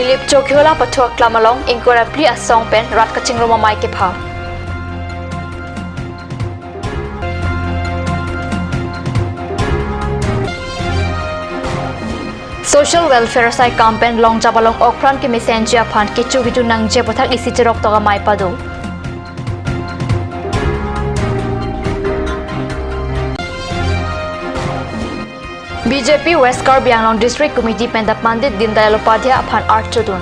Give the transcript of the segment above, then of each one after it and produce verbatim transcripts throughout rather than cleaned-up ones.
Nilip Chokihola pathu aklam along ingkoi ra phli asong pen rat kachingrum amei kepha. Social welfare asai akam pen longjap along okpran kemesenji aphan kecho kecho nangji aputhak isi cheroktok amei pado. B J P West Karbi Anglong District Committee pen ta Pandit Deendayal Upadhyay aphan archodun.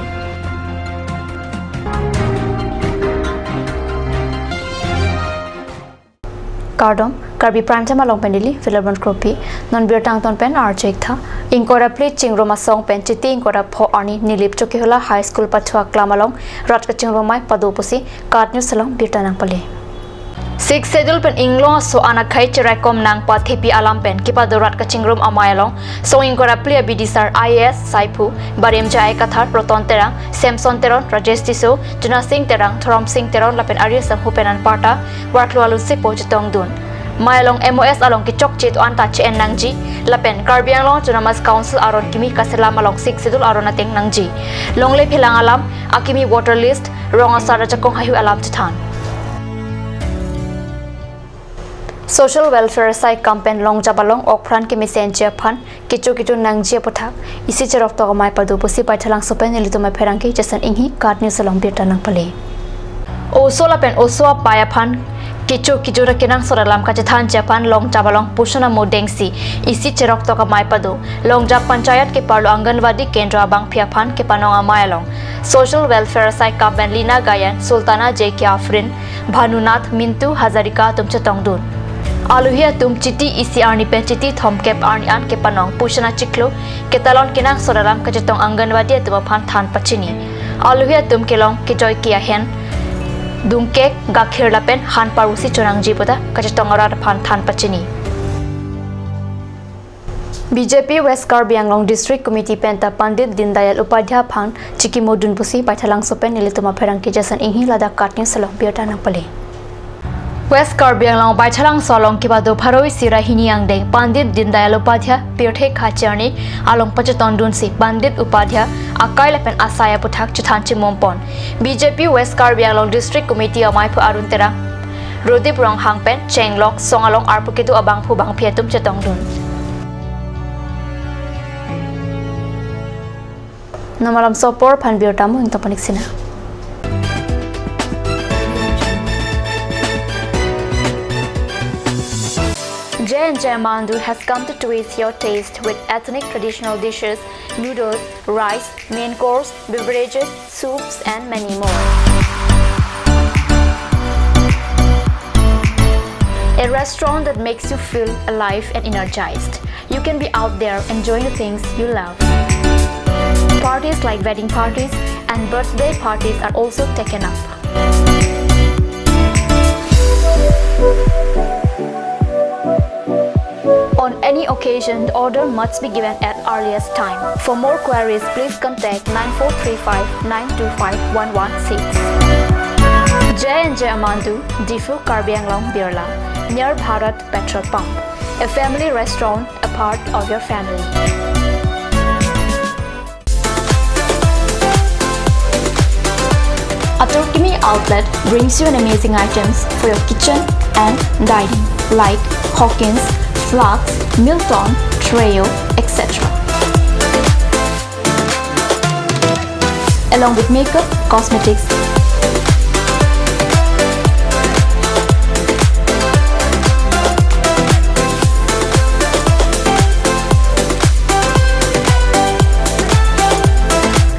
Kardom, Karbi Prime Time along pen neli Philomon Kropi, non birta angton pen arju-ik tha. Ingkoi ra phli chingrum asong pen Chiti ingkoi ra pho arni Nilip Chokihola High School pathu aklam along rat kachingrum amei pado pusi KAT News along birta nangpale. Sixth Schedule pen inglong aso an akhei cheraikom nangpathepi alam pen kepado rat kachingrum amei along song ingkoi ra phli abidisar I A S asaiphu Barim J I Kathar, Proton Terang, Samson Teron, Rajesh Tisso, Juna Sing Terang, Thorom Sing Teron lapen ari asangho pen anparta varklu alun sipo chetongdun. Amei along M O S along kechokche do-an ta che-en nangji lapen Karbi Anglong Autonomous Council aron kimi kaselam along Sixth Schedule aron ateng nangji. Longle phelang alam, akimi voter list, rong asar ajakong heihui alam chethan. Social welfare asai akam pen longjap along okpran kemesenji aphan kecho kecho nangji aputhak isi cheroktok amei pado pusi Baithalangso pen nelitum apherangke Jason Inghi, KAT News along birta nangpale. Oso lapen oso apai aphan kecho kecho ra kenangsot alam kachethanji aphan longjap along Poshan Amo dengsi isi cheroktok amei pado. Longjap Panchayat keparlo Anganwadi Kendra abangphi aphan kepanong amei along Social Welfare asai akam pen Lina Gayan, Sultana J K Afrin, Bhanunath, Mintu Hazarika atum chetongdun. Alohi atum Chiti isi arni pen Chiti thomkep arni an kepanong Poshan achiklo ketalon kenangsot alam kachetong Anganwadi atum aphan than pachini. Alohi atum kelong kejoi ke ahen, dungkek, gakhir lapen han parusi chonangji puta kachetong arat aphan than pachini. B J P West Karbi Anglong District Committee pen ta Pandit Deendayal Upadhyay aphan chikimodun pusi Baithalangso pen nelitum apherangke Jason Inghi ladak KAT News along birta nangpale. West Karbi Anglong Baithalangso along kepado pharo isi ra hini angdeng Pandit Deendayal Upadhyay pirthe khacherni along pachetongdunsi Pandit Upadhyay akai lapen asai aputhak chethan chimum pon. B J P West Karbi Anglong District Committee ameiphu Arun Terang, Rodip Ronghang pen chenglok song along arpu kedo abangphu bangphi atum chetongdun. Non malomso apor aphan birta mo ingtong panik sina. J and J Mandu has come to twist your taste with ethnic traditional dishes, noodles, rice, main course, beverages, soups, and many more. A restaurant that makes you feel alive and energized. You can be out there enjoying the things you love. Parties like wedding parties and birthday parties are also taken up. On any occasion, the order must be given at earliest time. For more queries, please contact nine four three five nine two five one one six. J and J Mandu, Diphu, Karbi Anglong, Birla, near Bharat Petrol Pump. A family restaurant, a part of your family. Atur Kimi Outlet brings you an amazing items for your kitchen and dining, like Hawkins, flasks, Milton, Treo, et cetera. Along with makeup, cosmetics,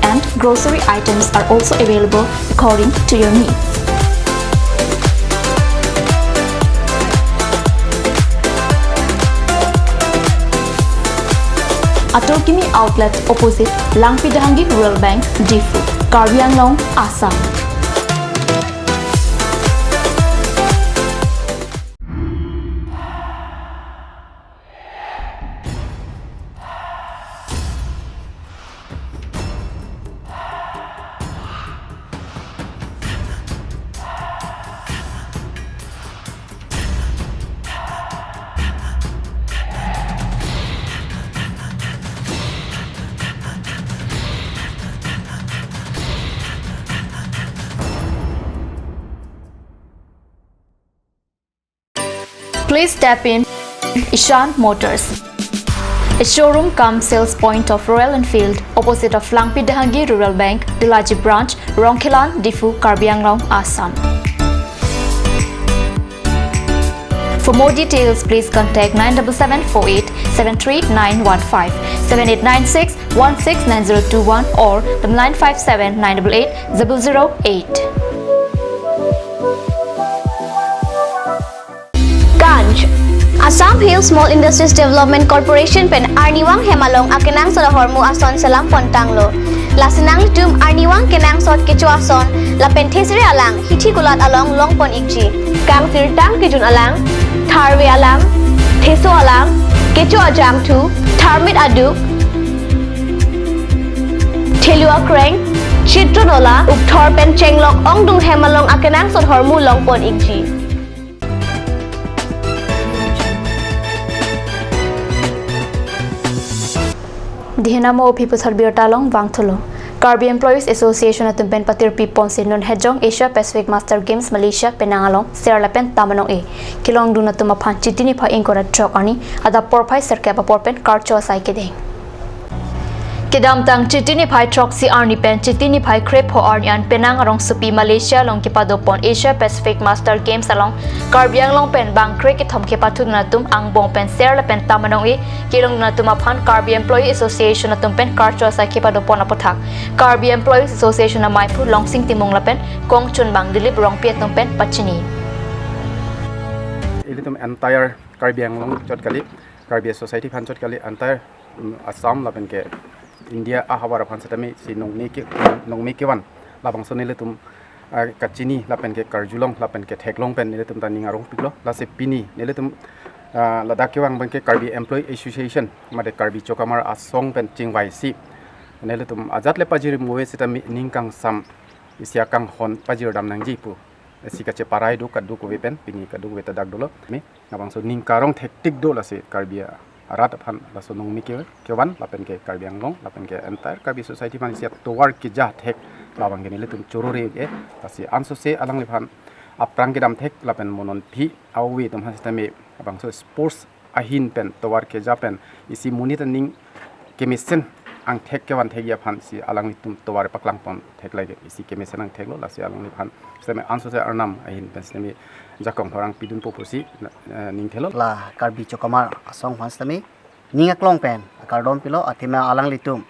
and grocery items are also available according to your needs. Atur Kimi Outlet, opposite Langpi Dehangi Rural Bank, Diphu, Karbi Anglong, Assam. Please step in Ishan Motors, a showroom cum sales point of Royal Enfield, opposite of Langpi Dehangi Rural Bank, Delaji Branch, Rongkhelan, Diphu, Karbi Anglong, Assam. For more details, please contact nine double seven four eight seven three nine one five, seven eight nine six one six nine zero two one or the nine five seven nine double eight double zero eight. Ganj. Assam Hill Small Industries Development Corporation pen arnivang hem along akenangsot ahormu ason selam pontanglo. Lasi nanglitum arnivang kenangsot kecho ason lapen thesere alang hithi kulat along longpon ikji. Kangsirtang kejun alang, tharve alang, theso alang, kecho ajangthu, tharmit aduk, thelu akreng, chitro nola, ukthor pen chenglok ongdung hem along akenangsot ahormu longpon ikji. Dihena mo aphi puthot birta along vangthulo. Karbi Employees Association atum pen patirpi ponsi non hejong Asia Pacific Master Games Malaysia penang along ser lapen tam anong-e kelongdun atum aphan Chiti niphai ingkoi ra throk arni adap porphai sirkep apor pen karcho asai kedeng. Kedamtang Chiti niphai throksi arni pen Chiti niphai krepho arni an penang arongsopi Malaysia along kepadopon Asia Pacific Master Games along Karbi Anglong pen bang krekethom kepathudun atum angbong pen ser lapen tam anong-e kelongdun atum aphan Karbi Employee Association atum pen karcho asai kepadopon aputhak Karbi Employees Association amaiphu Longsing Timung lapen kongchunbang Dilip Rongpi atum pen pachini. Ilitum entire Karbi Anglong chot kali, Karbi society aphan chot kali, entire, mm, Assam lapen ke India ahavar aphan setame si nongme ke, nongme kevan labangso nelitum, ah, kachini lapen ke karjulong lapen ke theklong pen nelitum ta ning arongpiklo. Lasi pini nelitum, ah, ladak kevang abang ke Karbi Employee Association mate Karbi Chokamar Asong pen chingvaisi nelitum ajat le pajir muve setame ning kangsam isi akanghon pajirdam nangji pu isi kacheparai do kadokave pen pini kadokave ta dak dolo. Mi labangso ning karong thektik do lasi Karbi arat aphan laso nongme ke, kevan lapen ke Karbi Anglong lapen ke entire Karbi society aphan isi atovar keja thek labang ke nelitum chorore ke. Lasi ansose alangliphan aphrang kedam thek lapen mo non aphi ave atum aphan setame labangso sports ahin pen tovar keja pen isi monit aning kemesen angthek kevan thekji aphan si alanglitum tovar paklangpon theklai ke isi kemesen angtheklo. Lasi alangliphan setame ansose arnam ahin pen setame jakong thorang pidunpo pusi, eh, ning thelo. La Karbi Chokamar Asong aphan setame ning aklong pen akardom pilo, athema alanglitum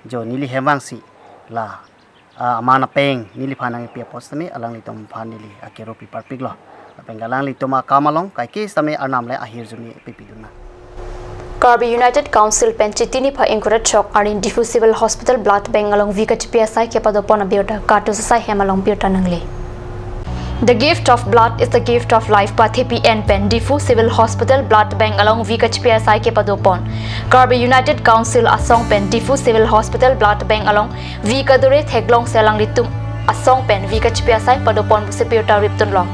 jo neli hem vangsi la, ah, aman apeng neliphan nangkepi apot setame alanglitum aphan neli akero pi parpiklo. Lapen alanglitum akam along kaike setame arnam le ahirjume pipidun nang. Karbi United Council pen Chiti niphai ingkoi ra throk arni Diphu Civil Hospital Blood Bank along vi kachipi asai kepadopon abirta Kartu Sasai hem along birta nangle. The gift of blood is the gift of life pu athepi en pen Diphu Civil Hospital Blood Bank along vi kachipi asai kepadopon Karbi United Council Asong pen Diphu Civil Hospital Blood Bank along vi kadure theklongsi alanglitum asong pen vi kachipi asai padopon pusi birta ripdunlo.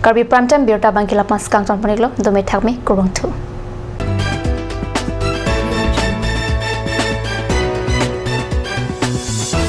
Karbi Prime Time birta abang ke la-an pen kangton pon-iklo, dome thakme, kurvangthu.